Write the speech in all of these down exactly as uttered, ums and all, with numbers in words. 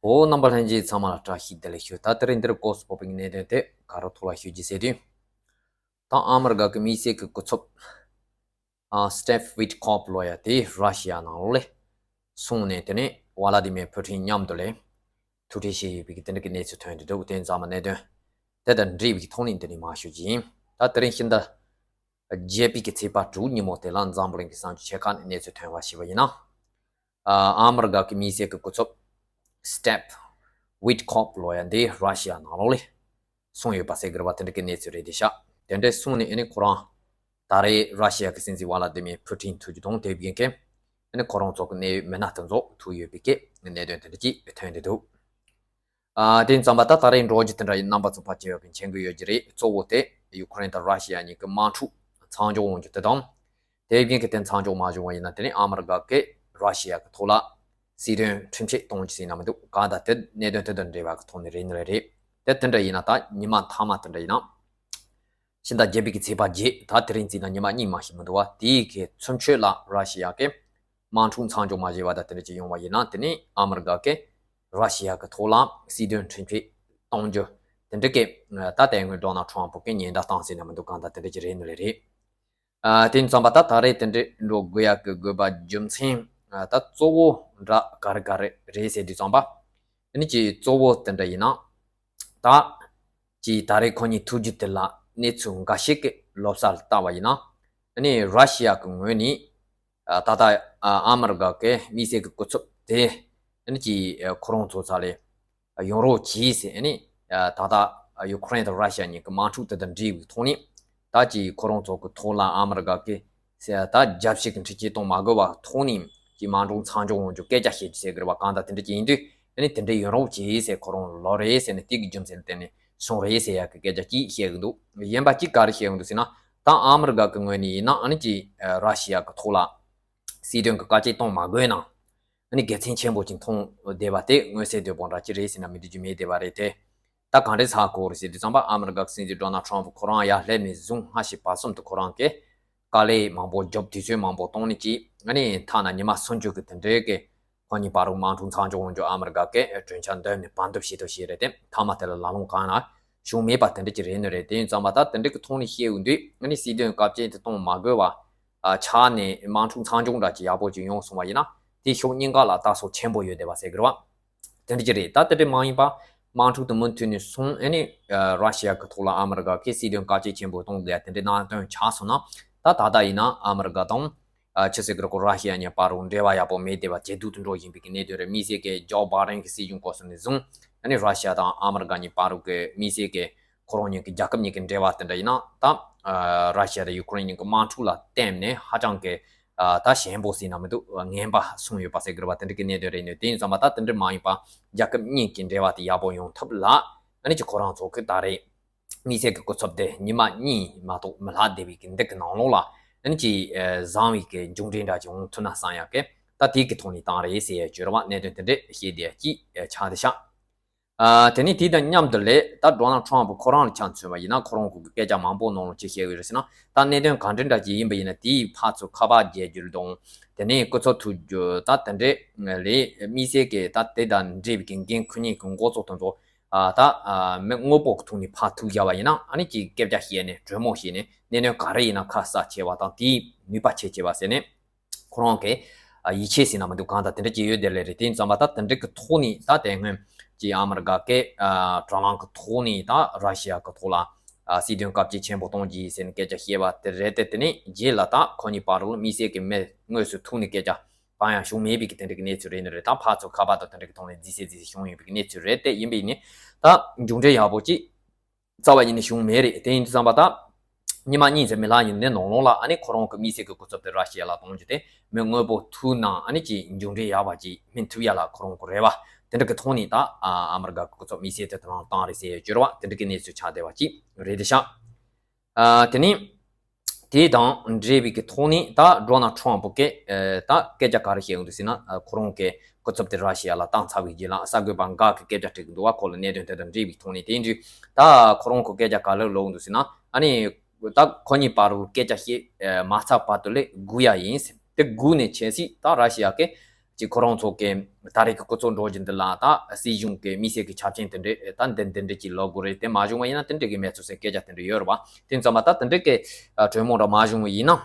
ཨོ། རྣམ་པ་ལྷན་རྒྱས་ཚང་མ་ལ་བཀྲ་ཤིས་བདེ་ལེགས་ཞུ། ད་དེ་རིང་འདིར་སྐོར་སུ་ཕོག་པའི་གནད་དོན་དེ་ག་རེ་ཐོག་ལ་ཞུ་རྒྱུ་ཟེར་དུས། ད་ཨ་མི་རི་ཀ་གི་དམིགས་བསལ་གྱི་སྐུ་ཚབ་ཨ་Steve Witkoff ལོ་ཡ་དེ་ར་ཤི་ཡ་ནང་ལོགས་ལ་སོང་ནས། དེ་ནས་ཝ་ལ་ཏི་མེ་ཕུ་ཊིན་མཉམ་དུ་ལ་ཐུག་འཕྲད་བྱས་ཡོད་པའི་དེ་འདྲ་གི་གནས་ཚུལ་ཐོན་ཏེ་འདུག་དེ་ཙམ་མ་གནད་དོན་དེ་དང་འབྲེལ་བའི་ཐོག་ནས་འདི་ནས་མར་ཞུ་རྒྱུ་ཡིན། ད་དེ་རིང་ཕྱི་ཟླ་བརྒྱད་པའི་གི་ཚེས་པ་དྲུག་ཉིན་མོ་དེ་ལ་འཛམ་བུ་གླིང་གི་གསར་འགྱུར་ཆེ་ཁག་ནས་གནས་ཚུལ་ཐོན་པ་ཞིག་ཡིན་ན། ཨ་ཨ་མི་རི་ཀ་གི་དམིགས་བསལ་གྱི་སྐུ་ཚབ་Steve Witkoff ལོ་ཡ་འདི་ར་ཤི་ཡ་ནང་ལོགས་ལ་སོང་ཡོད་པ་ཟེར་གི་རེད་པ། དེ་འདྲ་གི་གནས་ཚུལ་རེད་དེ་ཤག་དེ་འདྲ་སོང་ནས་ཨ་ནི་ཁོ་རང་ད་རེས་ར་ཤི་ཡ་གི་སྲིད་འཛིན་ཝ་ལ་ཏི་མེ་ཕུ་ཊིན་ཐུག་རྒྱུ་དང་། དེ་བཞིན་གྱི་ཨ་ནི་ཁོ་རང་ཚོ་གི་གནད་ཡོད་མི་སྣ་དེ་ཚོ་ཐུག་ཡོད་པའི་གི་གནད་དོན་དེ་འདྲ་ཅིག་ཐོན་ཏེ་འདུག་ཨ་དེ་ཙམ་པ་ད་ད་རེས་འགྲོ་རྒྱུ་དེ་འདྲ་ཡིན། རྣམ་པ་ཚོ་ཕལ་ཆེ་བས་མཁྱེན་གྱི་ཡོད་ཀྱི་རེད། གཙོ་བོ་དེ་ཡུ་ཀེ་རེན་དང་ར་ཤི་ཡ་གཉིས་ཀྱི་དམག་འཁྲུག་མཚམས་འཇོག་འོང་རྒྱུ་དེ་དང་། དེ་བཞིན་གྱི་དེ་མཚམས་འཇོག་མ་བྱུང་བ་ཡིན་ན། དེ་ནས་ཨ་མི་རི་ཀ་གིས་ར་ཤི་ཡ་གི་ཐོག་ལ་སྲིད་དོན་ཁྲིམས་ཆད་གཏོང་རྒྱུ་ཟེར་ན་མི་འདུག་གང་ལྟར་དེ་གནད་དོན་དེ་དང་འབྲེལ་བ་གི་ཐོག་ནས་རེད་ནི་རེད། དེ་དེ་འདྲ་ཡིན་ན་ད་ཉི་མ་མཐའ་མ་དེ་འདྲ་ཡིན་ན། ཕྱི་ཟླ་བརྒྱད་པའི་གི་ཚེས་པ་བརྒྱད། ད་དེ་རིང་བརྩིས་ན་ཉི་མ་གཉིས་མ་ཞིག་མི་འདུག་པ། དེའི་གི་ཚུན་ཆོད་ལ་ར་ཤི་ཡ་གི་དམག་འཁྲུག་མཚམས་འཇོག་མ་བྱས་པ་དང་དེ་འདྲ་ཅིག་ཡོང་བ་ཡིན་ན། དེ་ནས་ཨ་མི་རི་ཀ་གིས་ར་ཤི་ཡ་གི་ཐོག་ལ་སྲིད་དོན་ཁྲིམས་ཆད་གཏོང་རྒྱུ་དེ་འདྲ་གི་ད་དེ་སྔོན་ཌོ་ནལ་ཊམ་ཕུ་གིས་ཉེན་བརྡ་བཏང་ཟེར་ན་མི་འདུག་གང་ལྟར་དེ་འདྲ་ཅིག་རེད་ནི་རེད། ཨ་དེ་ཙམ་པ་ད་ད་རེས་དེ་འདྲ་འགྲོ་དགོས་ཡག་གི་དགོས་པ་རྒྱུ་མཚན་ཨ་ད་གཙོ་བོ་འདྲ་ག་རེ་ག་རེ་རེད་ཟེར་དུས་ཙམ་པ། ཨ་ནི་ཅིག་གཙོ་བོ་དེ་འདྲ་ཡིན་ན། ད་ཅིག་ད་རེས་ཁོ་གཉིས་ཐུག་རྒྱུ་དེ་ལ་གནས་ཚུལ་འགའ་ཞིག་གི་ལོ་གསར་ལ་བལྟ་བ་ཡིན་ན། ཨ་ནི་ར་ཤི་ཡ་གི་ངོས་ནས་ཨ་ད་ལྟ་ཨ་ཨ་མི་རི་ཀ་གི་དམིགས་བསལ་གྱི་སྐུ་ཚབ་དེ་ཨ་ནི་ཅིག་ཨ་ཁོ་རང་ཚོ་ས་ལ་ཡོང་རོགས་གྱིས་ཟེར། ཨ་ནི་ཨ་ད་ལྟ་ཡུ་ཀེ་རེན་དང་ར་ཤི་ཡ་གཉིས་ཀྱི་དམག་འཁྲུག་དེ་དང་འབྲེལ་བའི་ཐོག་ནས། ད་ཅིག་ཁོ་རང་ཚོ་གི་ཐོག་ལ་ཨ་མི་རི་ཀ་གི་ཟེར་ད་རྒྱལ་སྤྱི་གི་འཕྲུལ་ཆས་གཏོང་མ་དགོས་པ་ཐོག་ནས་ཀྱི་དམག་འཁྲུག་མཚམས་འཇོག་འོང་རྒྱུ་སྐད་ཆ་བཤད་རྒྱུ་ཟེར་གི་རེད་པ། གང་ལྟར་དེ་འདྲ་ཅིག་ཡིན་དུས། ཨ་ནི་དེ་འདྲ་ཡོང་རོགས་གྱིས་ཟེར་ཁོ་རང་ལོ་རེད་ཟེར་ནས་དེ་གི་རྒྱུ་མཚན་ལ་བརྟེན་ནས་སོང་རེད་ཟེར་ཡག་གི་སྐད་ཆ་ཅིག་བཤད་གི་འདུག་གཞན་པ་ཅིག་ག་རེ་བཤད་གི་འདུག་ཟེར་ན། ད་ཨ་མི་རི་ཀ་གི་ངོས་ནས་ཡིན་ན་ཨ་ནི་ཅིག་ར་ཤི་ཡ་གི་ཐོག་ལ་སྲིད་དོན་གི་བཀའ་ཆད་གཏོང་མ་དགོས་ན། ཨ་ནི་དགེ་མཚན་ཆེན་པོ་ཅིག་མཐོང་བསྡད་པ་དེ་མངོན་གསལ་དོད་པོ་འདྲ་ཅིག་རེད་ཟེར་ན་མི་འགྲིག་རྒྱུ་མེད་བསྡད་པ་རེད་དེ། ད་གང་འདྲ་ཆགས་ཀྱི་ཡོད་རེད་ཟེར་དུས་ཙམ་པ། ཨ་མི་རི་ཀ་གི་སྲིད་འཛིན་ཌོ་ནལ་ཊམ་ཕུ་ཁོ་རང་ཡར་སླེབས་ནས་བཟུང་སྔ་ཕྱི་བར་གསུམ་དུ་ཁོ་རང་གིས་དཀའ་ལས་མང་པོ་རྒྱབ། དུས་ཚོད་མང་པོ་བཏང་ནས་ཅིག་ཨ་ནི་ཐ་ན་ཉི་མ་སུམ་ཅུ་གི་དེ་འདྲའི་གི་ཁོ་གཉིས་བར་དུ་དམག་འཁྲུག་མཚམས་འཇོག་འོང་རྒྱུ་ཨ་མི་རི་ཀ་གིས་གྲོས་འཆར་འདེམས་ནས་བར་འདུམ་བྱེད་ཐབས་བྱས་རེད་དེ། མཐའ་མ་དེ་ལ་ལ་ལུང་གང་ན་བྱུང་མེད་པ་དེ་འདྲ་ཅིག་རེད་ནི་རེད། དེ་ཡིན་ཙམ་པ་ད་དེ་འདྲ་གི་ཐོག་ནས་བཤད་ཡོང་དུས། ཨ་ནི་སྲིད་དོན་བཀའ་ཆད་དེ་གཏོང་མ་དགོས་པ་ཨ་ཆགས་ནས་དམག་འཁྲུག་མཚམས་འཇོག་འདྲ་ཅིག་ཡག་པོ་ཅིག་ཡོང་སོང་བ་ཡིན་ན། དེ་ཕྱོགས་གཉིས་ཀ་ལ་ལྟ་ཚུལ་ཆེན་པོ་ཡོད་བསྡད་པ་ཟེར་གི་རེད་པ། དེ་འདྲ་ཅིག་རེད། ད་དེ་འདྲ་མ་ཡིན་པ་དམག་འཁྲུག་དེ་མུ་མཐུད་ནས་སོང་། ཨ་ནི་ཨ་ར་ཤི་ཡ་གི་ཐོག་ལ་ཨ་མི་རི་ཀ་གིས་སྲིད་དོན་བཀའ་ཆད་ཆེན་པོ་གཏོང་དགོས་ཡ་དེ་འདྲའི་ནང་དོན་ཆགས་སོང་ན། ད་ད་ལྟ་ཡིན་ན་ཨ་མི་རི་ཀ་དང་ཨ་ཆི་ཟེར་གི་རེད་གོ། ར་ཤི་ཡ་གཉིས་བར་དུ་འབྲེལ་བ་ཡག་པོ་མེད་བསྡད་པ་ཇེ་སྡུག་ཏུ་འགྲོ་བཞིན་པའི་གི་གནད་དོན་རེད། དམིགས་བསལ་གྱི་ཇོ་བྷའི་ཌེན་གི་སྲིད་གཞུང་སྐབས་སུ་ནས་བཟུང་། ཨ་ནི་ར་ཤི་ཡ་དང་ཨ་མི་རི་ཀ་གཉིས་བར་དུ་གི་དམིགས་བསལ་གྱི་ཁོ་རང་གཉིས་ཀྱི་རྒྱལ་ཁབ་གཉིས་ཀྱི་འབྲེལ་བ་དེ་འདྲ་ཡིན་ན། ད་ཨ་ར་ཤི་ཡ་དང་ཡུ་ཀེ་རེན་གཉིས་ཀྱི་དམག་འཁྲུག་ལ་བརྟེན་ནས་ཧ་ཅང་གི་ཨ་ད་ཞན་པོ་ཟེར་ན་མི་འདུག་ངན་པ་སོང་ཡོད་པ་ཟེར་གི་རེད་པ། དེ་འདྲ་གི་གནད་དོན་རེད་ནི། དེ་ཡིན་ཙམ་པ་ད་དེ་འདྲ་མ་ཡིན་པ་རྒྱལ་ཁབ་གཉིས་ཀྱི་འབྲེལ་བ་དེ་ཡག་པོ་ཡོང་ཐབས་ལ། ཨ་ནི་ཅིག་ཁོ་རང་ཚོ་གི་ད་རེས་དམིགས་བསལ་གྱི་སྐུ་ཚབ་དེ་ཉི་མ་གཉིས་མ་གཏོགས་མི་ལྷག་བསྡད་པའི་གི་འདི་གི་ནང་ལོགས་ལ། ཨ་ནི་ཅིག་ཨ་བཟང་བའི་གི་མཇུག་འབྲས་འདྲ་ཅིག་འོང་ཐུབ་ན་བསམ་ཡག་གི་ད་དེ་གི་ཐོག་ནས་བཏང་རེད་ཟེར་ཡ་བརྗོད་རེད་པ། གནད་དོན་དེ་འདྲ་བཤད་བསྡད་ཡ་ཅིག་ཆགས་བསྡད་ཤག་ཨ་དེ་ནས་དེ་དང་མཉམ་དུ་ལས་ད་ཌོ་ནལ་ཊམ་ཕུ་ཁོ་རང་ལ་ཆ་མཚོན་པ་ཡིན་ན། ཁོ་རང་གི་སྐད་ཆ་མང་པོ་ནང་ལ་ཅི་བཤད་ཡོད་རེད་ཟེར་ན། ད་གནད་དོན་ག་འདྲ་འདྲ་ཅིག་ཡིན་པ་ཡིན་ན་དེའི་ཕར་ཚུར་ཁ་པར་རྒྱག་རྒྱུ་དང་། དེ་ནས་སྐུ་ཚབ་ཐུག་རྒྱུ་ད་དེ་འདྲའི་ལས་དམིགས་བསལ་གྱི་ད་དེ་དང་འབྲེལ་བའི་གི་འགན་འཁུར་མཁན་གྱི་འགོ་གཙོ་དེ་ཚོ་ཨ་ད་ཨ་མི་དངོས་པོ་གི་ཐོག་ནས་ཕར་ཐུག་བཞག་པ་ཡིན་ན། ཨ་ནི་ཅིག་སྐད་ཆ་བཤད་ནས་གྲོས་མོལ་བྱས་ནས་གནད་དོན་ག་རེ་ཡིན་ན་ཁ་གསལ་ཆེ་བ་དང་དེའི་ནུས་པ་ཆེ་ཆེ་བ་ཟེར་ནས། ཁོ་རང་གི་ཨ་ཡིད་ཆེས་ཟེར་ན་མི་འདུག་གང་ལྟར་དེ་འདྲ་ཅིག་ཡོད་བསྡད་ལེ་རེད། དེ་ཡིན་ཙམ་པ་ད་དེ་འདྲ་གི་ཐོག་ནས་ད་དེ་སྔོན་གྱི་ཨ་མི་རི་ཀ་གི་ཨ་དྲ་ལམ་གི་ཐོག་ནས་ད་ར་ཤི་ཡ་གི་ཐོག་ལ་ཨ་སྲིད་དོན་བཀའ་ཆད་ཆེན་པོ་གཏོང་རྒྱུ་ཡིན་ཟེར་ནས་སྐད་ཆ་བཤད་པ་དེ་རེད་དེ། དེ་ནས་རྗེས་ལ་ད་ཁོ་གཉིས་བར་དུ་དམིགས་བསལ་གྱི་མི་དངོས་སུ་ཐུག་ནས་སྐད་ཆ་གང་ཡང་བྱུང་མེད་པའི་གི་དེ་འདྲ་གི་གནས་ཚུལ་རེད་ནི་རེད། ད་ཕར་ཚུར་ཁ་པར་དང་དེ་འདྲ་གི་ཐོག་ནས་རྫིག་སེ་རྫིག་སེ་བྱུང་ཡོད་པའི་གི་གནས་ཚུལ་རེད་དེ། ཡིན་པ་ཡིན་ནའི་ད་མཇུག་འབྲས་ཡག་པོ་ཅིག་རྩ་བ་ཉིད་ནས་བྱུང་མེད་རེད། དེ་ཡིན་དུས་ཙམ་པ་ད་ཉི་མ་གཉིས་ཙམ་མི་ལྷག་ཡིན་ནའི་ནང་ལོགས་ལ་ཨ་ནི་ཁོ་རང་གི་དམིགས་བསལ་གྱི་སྐུ་ཚབ་དེ་ར་ཤི་ཡ་ལ་གཏོང་རྒྱུ་དེ་མི་དངོས་པོ་ཐུག་ན་ཨ་ནི་ཅིག་མཇུག་འབྲས་ཡག་པ་ཅིག་སྨིན་ཐུབ་ཡ་ལ་ཁོ་རང་གི་རེ་བ་དེ་འདྲ་གི་ཐོག་ནས་ད་ཨ་ཨ་མི་རི་ཀ་གི་སྐུ་ཚབ་དམིགས་བསལ་དེ་དེ་རང་བཏང་རེད་ཟེར་ཡ་བརྗོད་རེད་པ། དེ་འདྲ་གི་གནས་ཚུལ་ཆགས་བསྡད་པ་ཅིག་རེད་དེ་ཤག་ཨ་དེ་ནས་དེ་དང་འབྲེལ་བའི་གི་ཐོག་ནས་ད་ཌོ་ནལ་ཊམ་ཕུ་གིས་ཨ་ད་སྐད་ཆ་ག་རེ་བཤད་ཡོང་འདུག་ཟེར་ན། ཨ་ཁོ་རང་གི་སྐུ་ཚབ་དེ་ར་ཤི་ཡ་ལ་བཏང་ཚར་བའི་རྗེས་ལ་གསར་འགོད་པ་འགའ་གིས་སྐད་ཆ་དྲིས་ཀྱི་འདུག་པ། ཁོ་ལ་གནད་དོན་དེ་དང་འབྲེལ་བའི་ཐོག་ནས། དེ་ཡིན་དུས་ད་ཁོ་རང་གི་སྐད་ཆ་ག་རེ་ལབ་ཡོང་འདུག་ཟེར་ན། ཨ་ནི་ད་ཁོ་གཉིས་བར་དུ་སྐད་ཆ་བཤད་ཨ་མ་ཚར་བར་དུ་ལས་སྒུག་ཡ་ཡིན་ཟེར། དེ་སྒུག་ནས་ཆེ་སྲིད་ད་ར་ཤི་ཡ་གིས་ ཅིག་ཁོ་རང་ཚོ་གི་ད་རེས་ཀྱི་སྐུ་ཚབ་འགྲོ་རྒྱུ་འདི་ལ་ད་སྲིད་གཞུང་གི་དམིགས་བསལ་གྱི་ཆ་རྐྱེན་དེ་འདྲས་ད་འདི་འདི་འདྲས་ཀྱི་ལོ་དགོས་རེད། དེ་མ་བྱུང་བ་ཡིན་ན་དེ་འདྲས་ཀྱི་མེད་ཚུལ་ཟེར་སྐད་ཆ་དེ་འདྲས་ཡོད་རེད་བ། དེ་ཙམ་པ་ད་དེ་འདྲས་ཀྱི་གྲོས་མོལ་འདྲ་མ་བྱུང་བ་ཡིན་ན།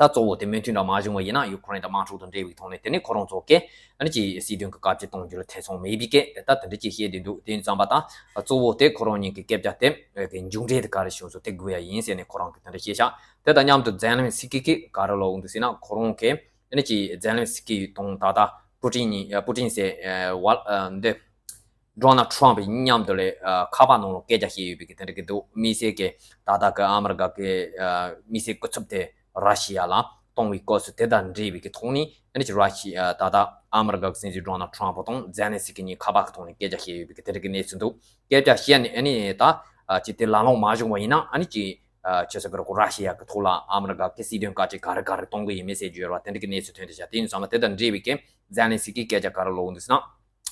ད་གཙོ་བོ་དེ་མོས་མཐུན་འདྲ་མ་བྱུང་བ་ཡིན་ན་ཡུ་ཁུ་རེན་དང་དམག་འཁྲུག་དང་འབྲེལ་བའི་ཐོག་ནས་དེ་ནས་ཁོ་རང་ཚོ་གིས་ཨ་ནི་ཅིག་སྲིད་དོན་གྱི་བཀའ་བཅད་གཏོང་རྒྱུ་ལ་ཐེ་ཚོམ་མེད་པའི་སྐད་ད་དེ་འདྲ་ཅིག་བཤད་བསྡད་འདུག་དེ་ཙམ་པ་ད་གཙོ་བོ་དེ་ཁོ་རང་གཉིས་ཀྱི་སྐད་ཆ་དེ་གི་མཇུག་འབྲས་དེ་ག་རེ་བྱུང་སོང་དེ་དགོས་ཡ་ཡིན་ཟེར་ནས་ཁོ་རང་གིས་དེ་འདྲ་བཤད་ཤག་དེ་དང་མཉམ་དུ་ཛེ་ལན་སི་ཀི་གིས་ག་རེ་ལབ་འདུག་ཟེར་ན། ཁོ་རང་གིས་ཨ་ནི་ཅིག་ཛེ་ལན་སི་ཀི་དང་ད་ལྟ་པུ་ཏིན་གཉིས་པུ་ཏིན་ཟེར་བ་འདི། ཌོ་ནལ་ཊམ་པ་མཉམ་དུ་ལས་ཁ་པར་ནང་ལ་སྐད་ཆ་བཤད་ཡོད་པའི་གི་དེ་འདྲ་གི་འདུག་དམིགས་བསལ་གྱི་ད་ལྟ་གི་ཨ་མི་རི་ཀ་གི་དམིགས་བསལ་སྐུ་ཚབ་དེ་ར་ཤི་ཡ་ལ་གཏོང་བའི་སྐབས་སུ་དེ་དང་འབྲེལ་བའི་གི་ཐོག་ནས་ཨ་ནི་ཅིག་ར་ཤི་ཡ་ད་ལྟ་ཨ་མི་རི་ཀ་གི་སྲིད་འཛིན་ཌོ་ནལ་ཊམ་པ་དང་ཛེ་ལན་སི་ཀི་གཉིས་ཁ་པར་གི་ཐོག་ནས་སྐད་ཆ་བཤད་ཡོད་པའི་གི་དེ་འདྲ་གི་གནས་ཚུལ་འདུག་སྐད་ཆ་བཤད་ནས་ཨ་ནི་ད་ཅིག་དེ་ལག་ལེན་མ་བྱུང་བ་ཡིན་ན་ཨ་ནི་ཅིག་ཆི་ཟེར་གི་རེད་གོ་ར་ཤི་ཡ་གི་ཐོག་ལ་ཨ་མི་རི་ཀ་གི་སྲིད་དོན་བཀའ་བཅད་ག་རེ་ག་རེ་གཏོང་གི་ཡིན་མིན་ཟེར་རྒྱུ་ཡོད་རེད་བ། དེ་འདྲ་གི་གནས་ཚུལ་ཐོན་བསྡད་ཤག་དེ་ཡིན་ཙང་མ་དེ་དང་འབྲེལ་བའི་གི་ཛེ་ལན་སི་ཀིས་སྐད་ཆ་ག་རེ་ལབ་འདུག་ཟེར་ན།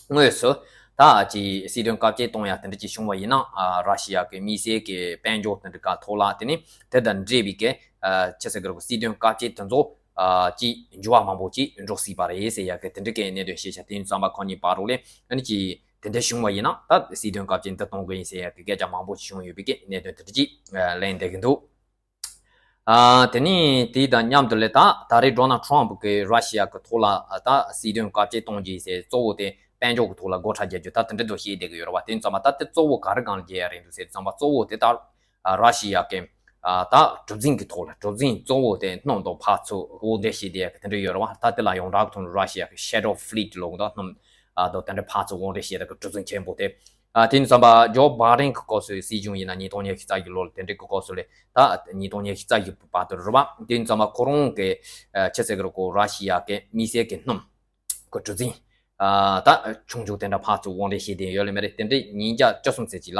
དངོས་སུ་ད་ཅིག་སྲིད་དོན་བཀའ་བཅད་གཏོང་ཡ་དེ་འདྲ་ཅིག་བྱུང་བ་ཡིན་ན་ཨ་ར་ཤི་ཡ་གི་དམིགས་བསལ་གྱི་དཔལ་འབྱོར་དེ་འདྲ་ག་ཐོག་ལ་དེ་ནི་དེ་དང་འབྲེལ་བའི་གི་ཨ་ཆི་ཟེར་གི་རེད་གོ་སྲིད་དོན་བཀའ་བཅད་དེ་ཚོ་ཨ་ཅིག་འགྱུར་བ་མང་པོ་ཅིག་འགྲོ་སྲིད་པ་རེད་ཟེར་ཡ་གི་དེ་འདྲ་གི་གནད་དོན་བཤད་ཤག་དེ་ཡིན་ཙང་མ་ཁོ་གཉིས་བར་རོགས་ལས་ཨ་ནི་ཅིག་དེ་འདྲ་བྱུང་བ་ཡིན་ན་ད་སྲིད་དོན་བཀའ་བཅད་འདི་གཏོང་གི་ཡིན་ཟེར་ཡ་གི་སྐད་ཆ་མང་པོ་ཞིག་བྱུང་ཡོད་པའི་གི་གནད་དོན་དེ་འདྲ་ཅིག་གླེང་བསྡད་ཀྱི་འདུག་ཨ་དེ་ནས་དེ་དང་མཉམ་དུ་ལས་ད་ད་རེས་ཌོ་ནལ་ཊམ་པ་གིས་ར་ཤི་ཡ་གི་ཐོག་ལ་ད་སྲིད་དོན་བཀའ་བཅད་གཏོང་རྒྱུ་ཟེར་གཙོ་བོ་དེ་དཔལ་འབྱོར་གི་ཐོག་ལ་སྒོ་ཁྲལ་རྒྱག་རྒྱུ་ད་དེ་འདྲ་འདྲ་བཤད་བསྡད་ཀྱི་ཡོད་རེད་བ། དེ་ཙམ་པ་ད་དེ་གཙོ་བོ་ག་རེ་སྒང་ལ་རྒྱག་ཡ་རེད་འདུག་ཟེར་ཙམ་པ་གཙོ་བོ་དེ་ད་ར་ཤི་ཡ་གི་ད་གྲུ་གཟིངས་གི་ཐོག་ལ་གྲུ་གཟིངས་གཙོ་བོ་དེ་སྣུམ་དང་ཕར་ཚུར་དབོར་འདྲེན་བྱས་བསྡད་ཡ་གི་དེ་འདྲ་ཡོད་རེད་བ། ད་དེ་ལ་ཡོངས་གྲགས་ཐོག་ནས་ར་ཤི་ཡ་གི་Shadow Fleet ལབ་ཀྱི་འདུག་སྣུམ་ཨ་དང་དེ་འདྲ་ཕར་ཚུར་དབོར་འདྲེན་བྱས་ཡ་གི་གྲུ་གཟིངས་ཆེན་པོ་དེ། ཨ་དེ་ཡིན་ཙམ་པ་ཇོ་བྷའི་ཌེན་གི་སྐབས་སུ་སྲིད་གཞུང་ཡིན་ན་ཉིས་སྟོང་ཉི་ཤུ་རྩ་བཞི་ལོ་ལ་དེ་འདྲའི་གི་སྐབས་སུ་ལས་ད་ཉིས་སྟོང་ཉི་ཤུ་རྩ་བཞི་བར་དུ་རེད་བ། དེ་ཡིན་ཙམ་པ་ཁོ་རང་གི་ཨ་ཆི་ཟེར་གི་རེད་གོ་ར་ཤི་ཡ་གི་དམིགས་བསལ་གི་སྣུམ་གི་གྲུ་གཟིངས་ཨ་ད་ཆུང་ཆུང་དེ་འདྲ་ཕར་ཚུར་དབོར་འདྲེན་བྱས་ཏེ་ཡོད་ལེ་མ་རེད། དེ་འདྲའི་ཉིས་བརྒྱ་བཅུ་གསུམ་ཙམ་ཅིག་ལ་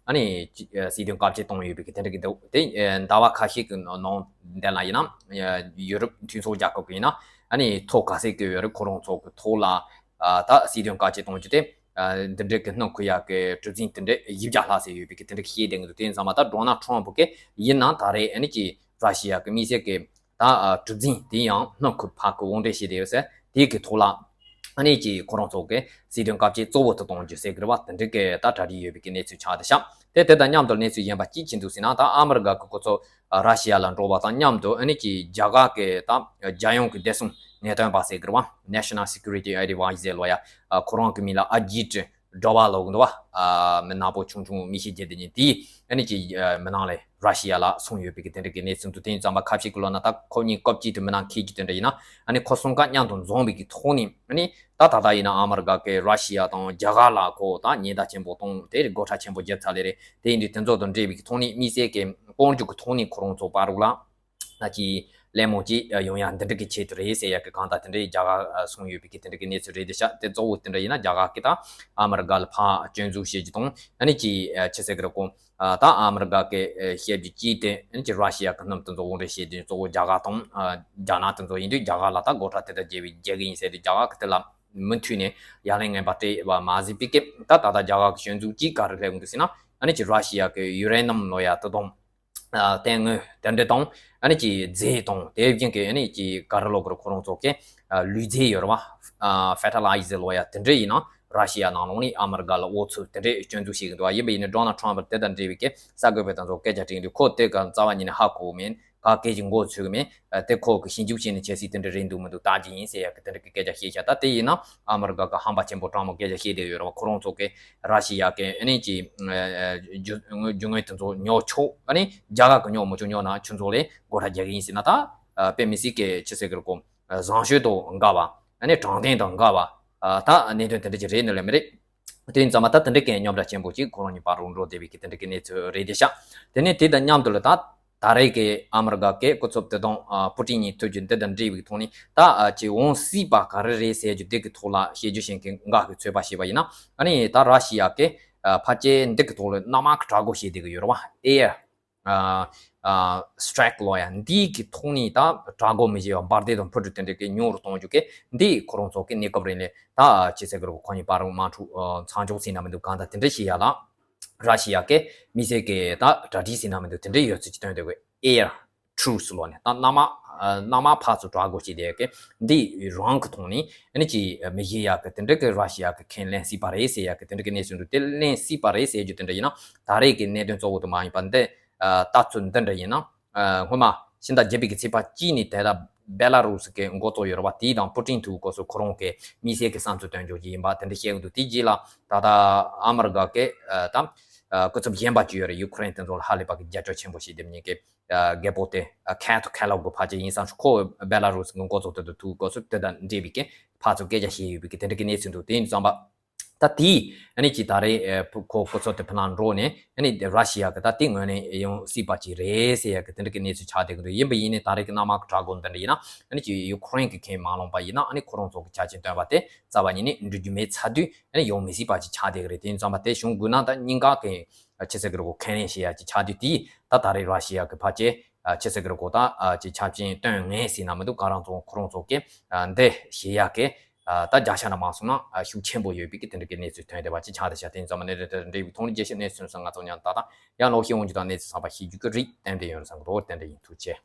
ཨ་ནི་ཅི་ཨ་སྲིད་དོན་བཀའ་བཅད་གཏོང་ཡོད་པའི་གི་དེ་འདྲ་གི་འདུག་དེ་ཨ་ཟླ་བ་ཁ་ཤས་ཀྱི་ནང་དེ་ལ་ཡིན་ན་ཨ་ཡུ་རོབ་མཐུན་ཚོགས་རྒྱལ་ཁབ་ཀྱི་ཡིན་ན་ཨ་ནི་ཐོ་ག་ཚད་ཀྱི་ཡོད་རེད། ཁོ་རང་ཚོ་གི་ཐོག་ལ་ཨ་ད་སྲིད་དོན་བཀའ་བཅད་གཏོང་རྒྱུ་དེ་ཨ་འདི་འདྲའི་གི་སྣུམ་འཁོར་ཡག་གི་གྲུ་གཟིངས་དེ་འདྲའི་བཞི་བརྒྱ་ལྷག་ཙམ་ཡོད་པའི་གི་དེ་འདྲ་གི་བཤད་བསྡད་ཀྱི་འདུག་དེ་ཡིན་ཙང་མ་ད་ཌོ་ནལ་ཊམ་པ་གི་ཡིན་ན་ད་རེས་ཨ་ནི་ཅིག་ར་ཤི་ཡ་གི་དམིགས་བསལ་གི་ད་ཨ་གྲུ་གཟིངས་དེ་ཡང་སྣུམ་འཁོར་ཕར་གི་དབོར་འདྲེན་བྱས་བསྡད་ཡོད་ཟེར། དེ་གི་ཐོག་ལ་ཨ་ནི་ཅིག་ཁོ་རང་ཚོ་གི་སྲིད་དོན་བཀའ་བཅད་གཙོ་བོ་དེ་གཏོང་རྒྱུ་ཟེར་གི་རེད་བ། དེ་འདྲའི་གི་ད་གྲ་སྒྲིག་ཡོད་པའི་གི་གནས་ཚུལ་ཆགས་བསྡད་ཤག་དེ་དེ་དང་མཉམ་དུ་གནས་ཚུལ་གཞན་པ་གཅིག་ཅི་འདུག་ཟེར་ན། ད་ཨ་མི་རི་ཀ་གི་སྐུ་ཚབ་ར་ཤི་ཡ་ལ་འགྲོ་བ་དང་མཉམ་དུ་ཨ་ནི་ཅིག་རྒྱ་གར་གི་ད་རྒྱལ་ཡོངས་ཀྱི་བདེ་སྲུང་ངེས་སྟོན་པ་ཟེར་གི་རེད་བ། National Security Adviser ལོ་ཡ། ཨ་ཁོ་རང་གི་མིང་ལ་ཨ་ཇིད་ཌོ་ཝལ་ལབ་ཀྱི་འདུག་བ། ཨ་མི་ནག་པོ་ཆུང་ཆུང་མི་ཤེས་རྒྱུ་དེ་ཉིད་དེ་ཨ་ནི་ཅིག་ཨ་མི་ནག་ལ་ར་ཤི་ཡ་ལ་སོང་ཡོད་པའི་གི་དེ་འདྲ་གི་གནས་ཚུལ་འདུག་དེ་ཡིན་ཙང་མ་ཁ་ཤས་ཀྱི་ལོ་ན་ད་ཁོ་གཉིས་སྐབས་གཅིག་ཏུ་མི་ནག་འཁྱེར་རྒྱུ་དེ་འདྲ་ཡིན་ན་ཨ་ནི་ཁོ་གསུམ་ཀ་མཉམ་དུ་འཛོམས་པའི་གི་ཐོག་ནས་ཨ་ནི་ད་ད་ལྟ་ཡིན་ན་ཨ་མི་རི་ཀ་གི་ར་ཤི་ཡ་དང་རྒྱ་གར་ལ་ཁོ་ད་ཉེན་བརྡ་ཆེན་པོ་གཏོང་དེ་རིགས་སྒོ་ཁྲལ་ཆེན་པོ་བརྒྱབ་ཚར་ལེ་རེད། དེ་ཡིན་དུས་དེ་ཚོ་དང་འབྲེལ་བའི་གི་ཐོག་ནས་དམིགས་བསལ་གི་དཔལ་འབྱོར་གི་ཐོག་ནས་ཁོ་རང་ཚོ་བར་རོགས་ལ། ན་ཅི་གླེང་མོ་ཅི་ཡོང་ཡ་འདི་འདྲ་གི་ཆེད་དུ་རེད་ཟེར་ཡ་གི་གང་ལྟར་དེ་འདྲའི་རྒྱ་གར་སོང་ཡོད་པའི་གི་དེ་འདྲ་གི་གནས་ཚུལ་རེད་དེ་ཤག་དེ་གཙོ་བོ་དེ་འདྲ་ཡིན་ན་རྒྱ་གར་གི་ད་ཨ་མི་རི་ཀ་ལ་ཕར་སྐྱོན་འཛུགས་བྱེད་རྒྱུ་དང་ཨ་ནི་ཅི་ཆི་ཟེར་གི་རེད་གོ་ད་ཨ་མི་རི་ཀ་གི་བཤད་རྒྱུ་ཅི་དེ་ཨ་ནི་ཅི་ར་ཤི་ཡ་གི་སྣུམ་དེ་ཚོ་དབོར་འདྲེན་བྱེད་རྒྱུ་གཙོ་བོ་རྒྱ་གར་དང་རྒྱ་ནག་དེ་ཚོ་ཡིན་དུས་རྒྱ་གར་ལ་ད་སྒོ་ཁྲལ་དེ་འདྲ་བརྒྱབ་པའི་རྒྱག་གི་ཡིན་ཟེར་དུས་རྒྱ་གར་གི་དེ་ལ་མུ་མཐུད་ནས་ཡ་ལན་ངན་པ་སྤྲད་པ་མ་ཟིན་པའི་སྐབས་ད་ད་ལྟ་རྒྱ་གར་གི་སྐྱོན་འཛུགས་ཅི་ག་རེ་སླེབས་འདུག་ཟེར་ན་ཨ་ནི་ཅི་ར་ཤི་ཡ་གི་ཡུ་རེ་ནམ་ལོ་ཡ་དེ་དང་། ཨ་དེ་སྔོན་དེ་འདྲ་དང་ཨ་ནི་ཅི་རྫས་དང་དེ་བཞིན་གྱི་ཨ་ནི་ཅི་ག་རེ་ལབ་དགོས་རེད་ཁོ་རང་ཚོ་གི་ཨ་ལུད་རྫས་ཡོད་རེད་བ། ཨ་ཕེར་ཊི་ལའི་ཛར་ལབ་ཡ་དེ་འདྲ་ཡིན་ན་ར་ཤི་ཡ་ནང་ལོགས་ནས་ཨ་མི་རི་ཀ་ལ་དབོར་ཚུལ་དེ་འདྲ་སྐྱོན་འཛུགས་བྱེད་ཀྱི་འདུག་བ། ཡིན་པ་ཡིན་ན་ཌོ་ནལ་ཊམ་པ་དེ་དང་འབྲེལ་བའི་གི་གསར་འགོད་པ་དང་ཚོ་སྐད་ཆ་དྲིས་འདུག་ཁོ་དེ་ག་རྩ་བ་ཉིད་ནས་ཧ་གོ་མེད། ག་སྐད་ཀྱི་མགོ་ཚོས་གི་མེད། ཨ་དེ་ཁོ་གི་ཞིབ་འཇུག་བྱས་ནས་ཆབ་སྲིད་དེ་འདྲ་རེད་འདུག་མི་འདུག་བལྟ་རྒྱུ་ཡིན་ཟེར་ཡ་གི་དེ་འདྲ་གི་སྐད་ཆ་བཤད་ཤག་ད་དེ་ཡིན་ན་ཨ་མི་རི་ཀ་གི་ཧམ་པ་ཆེན་པོ་དྲང་མོ་སྐད་ཆ་བཤད་བསྡད་ཡོད་རེད་བ། ཁོ་རང་ཚོ་གི་ར་ཤི་ཡ་གི་ཨ་ནི་ཅི་རྒྱུ་རྒྱུ་དངོས་དེ་ཚོ་ཉོ་ཆོག་ཨ་ནི་རྒྱ་གར་གི་ཉོ་མི་ཆོག་ཉོ་ན་ཁྱོད་ཚོ་ལས་སྒོ་ཁྲལ་རྒྱག་གི་ཡིན་ཟེར་ན་ད་དཔེ་མི་སྲིད་གི་ཆི་ཟེར་གི་རེད་གོ་བཟང་སྤྱོད་དང་འགལ་བ་ཨ་ནི་དྲང་བདེན་དང་འགལ་བ་ད་གནད་དོན་དེ་འདྲ་ཅིག་རེད་ནི་ལས་མི་རེད། དེ་ཡིན་ཙང་མ་ད་དེ་འདྲའི་གི་རྙོག་དྲ་ཆེན་པོ་ཅིག་ཁོ་རང་གཉིས་བར་རུ་འགྲོ་བསྡད་པའི་གི་དེ་འདྲའི་གི་གནས་ཚུལ་རེད་དེ་ཤག་དེ་ནས་དེ་དང་མཉམ་དུ་ལ་ད་ད་རེས་ཀྱི་ཨ་མི་རི་ཀ་གི་སྐུ་ཚབ་དེ་དང་ཨ་པུ་ཏིན་གཉིས་ཐུག་རྒྱུ་འདི་དང་འབྲེལ་བའི་ཐོག་ནས་ད་ཨ་ཅིག་འོང་སྲིད་པ་ག་རེ་རེད་ཟེར་རྒྱུ་འདི་གི་ཐོག་ལ་བཤད་རྒྱུ་ཞིག་གི་འགག་གི་ཚོད་དཔག་བྱས་པ་ཡིན་ན་ཨ་ནི་ད་ར་ཤི་ཡ་གི་ཨ་ཕལ་ཆེར་འདི་གི་ཐོག་ལ་གནམ་དམག་གི་དྲག་རྒོལ་བྱེད་བསྡད་གི་ཡོད་རེད་བ། ཨེར་ཨ་ཨ་སི་ཊྲའིཀ་ལབ་ཡ་འདི་གི་ཐོག་ནས་ད་དྲག་རྒོལ་མི་བྱེད་པ་འབར་མདེལ་དང་འཕུར་གྲུ་དེ་འདྲ་གི་ཉུང་རུ་གཏོང་རྒྱུ་གི་འདི་ཁོ་རང་ཚོ་གི་གནས་སྐབས་རིང་ལ་ད་ཅི་ཟེར་གི་རེད་ཁོ་གཉིས་བར་དམག་འཁྲུག་མཚམས་འཇོག་ཟིན་ན་མི་འདུག་གང་ལྟར་དེ་འདྲ་བྱེད་ཡ་ལ་ར་ཤི་ཡ་གི་མི་སེར་གི་ད་གྲ་སྒྲིག་ཟིན་ན་མི་འདུག་དེ་འདྲ་ཡོད་ཚུལ་གྱི་སྟོན་བསྡད་དགོས། ཨེར་ truth ལོ་ནས་ད་མནའ་མ་མནའ་མ་ཕར་ཚུར་བསྒྲགས་དགོས་ཞེས་དེ་གི་འདི་རང་གི་ཐོག་ནས་ཨ་ནི་ཅི་མི་ཤེས་ཡག་གི་དེ་འདྲ་གི་ར་ཤི་ཡ་གི་ཁས་ལེན་སྲིད་པ་རེད་ཟེར་ཡག་གི་དེ་འདྲ་གི་གནས་ཚུལ་འདུག་དེ་ལེན་སྲིད་པ་རེད་ཟེར་རྒྱུ་དེ་འདྲ་ཡིན་ན་ད་རེས་ཀྱི་གནད་དོན་གཙོ་བོ་དུ་མ་ཡིན་པ་འདི་ལྟ་ཚུལ་འདི་འདྲ་ཡིན་ན། སྔོན་མ་ཕྱི་ཟླ་བརྒྱད་པའི་གི་ཚེས་པ་གཅིག་ནས་དེ་ལ་བེ་ལ་རུ་སི་གི་འགོ་གཙོ་ཡོད་རེད་བ། དེའི་དང་པུ་ཏིན་ཐུག་སྐབས་སུ་ཁོ་རང་གི་དམིགས་བསལ་གྱི་བསམ་ཚུལ་སྟོན་རྒྱུ་ཡིན་པ་དེ་འདྲ་བཤད་ཀྱི་འདུག་དེའི་རྗེས་ལ་ད་ལྟ་ཨ་མི་རི་ཀ་གི་ད་སྐུ་ཚབ་གཞན་པ་ཅིག་ཡོད་རེད། ཡུ་ཁུ་རེན་དེ་ཚོ་ལ་ཧ་ལས་པ་གི་རྒྱབ་སྐྱོར་ཆེན་པོ་བྱེད་དེ་མཉན་གི་རྒད་པོ་དེ་ཁན་ཐོ་ཁེ་ལོག་གི་ཕལ་ཆེར་ཡིན་བསམ་ཞིག་ཁོ་བེ་ལ་རུ་སི་གི་འགོ་གཙོ་དེ་དང་ཐུག་སྐབས་སུ་དེ་དང་འབྲེལ་བའི་གི་ཕར་ཚུར་སྐད་ཆ་བཤད་ཡོད་པའི་གི་དེ་འདྲ་གི་གནས་ཚུལ་འདུག་དེ་ཡིན་ཙང་པ། ད་དེས་ཨ་ནི་ཅིག་ད་རེས་ཁོ་སྐུ་ཚབ་དེ་ཕི་ནང་འགྲོ་ནས་ཨ་ནི་ར་ཤི་ཡ་གི་ད་དེ་ངོས་ནས་ཡང་སྲིད་པ་ཅིག་རེད་ཟེར་ཡ་གི་དེ་འདྲ་གི་གནས་ཚུལ་ཆགས་བསྡད་ཀྱི་འདུག་ཡིན་པ་ཡིན་ནའི་ད་རེས་ཀྱི་མནའ་མ་གི་དྲག་དགོས་འདི་འདྲ་ཡིན་ན་ཨ་ནི་ཅིག་ཡུ་ཁུ་རེན་གི་ཁས་མ་བླངས་པ་ཡིན་ན་ཨ་ནི་ཁོ་རང་ཚོ་གི་ཆ་རྐྱེན་བཏོན་པ་དེ་རྩ་བ་ཉིད་ནས་འགྲུབ་རྒྱུ་མེད་ཚར་དུས་ཨ་ནི་ཡང་མི་སྲིད་པ་ཅིག་ཆགས་བསྡད་ཀྱི་རེད། དེ་ཡིན་ཙང་པ་དེ་གཞུང་དགོས་ན་ད་གཉིས་ཀ་གི་ཆི་ཟེར་གི་རེད་གོ་ཁས་ལེན་བྱེད་ཡ་ཅིག་ཆགས་དུས་དེས་ད་ད་རེས་ར་ཤི་ཡ་གི་ཕལ་ཆེར་ཆི་ཟེར་གི་རེད་གོ་ད་ཅིག་ཆ་རྐྱེན་བཏོན་ངེས་ཟེར་ན་མི་འདུག་ཁོ་རང་ཚོ་ཁོ་རང་ཚོ་གི་འདི་བྱེད་ཡ་གི་ད་བརྒྱ་ཆ་ན་མ་སོང་ན་ཤུགས་ཆེན་པོ་ཡོད་པའི་གི་དེ་འདྲ་གི་གནས་ཚུལ་ཐོན་བསྡད་པ་ཅིག་ཆགས་བསྡད་ཤག་དེ་ཡིན་ཙང་མ་ནས་དེ་འདྲ་བའི་ཐོག་ནས་རྒྱལ་སྤྱིའི་གནས་ཚུལ་སོགས་ང་ཚོ་མཉམ་ད་ད་ཡང་ལོག་ཤེས་འོང་རྒྱུ་དང་གནས་ཚུལ་ཚང་པ་ཤེས་རྒྱུ་གི་རིགས་ཏན་ཏན་ཡོད་ན་བསམ་གི་འདུག་དེ་འདྲ་ཡིན། ཐུགས་རྗེ་ཆེ།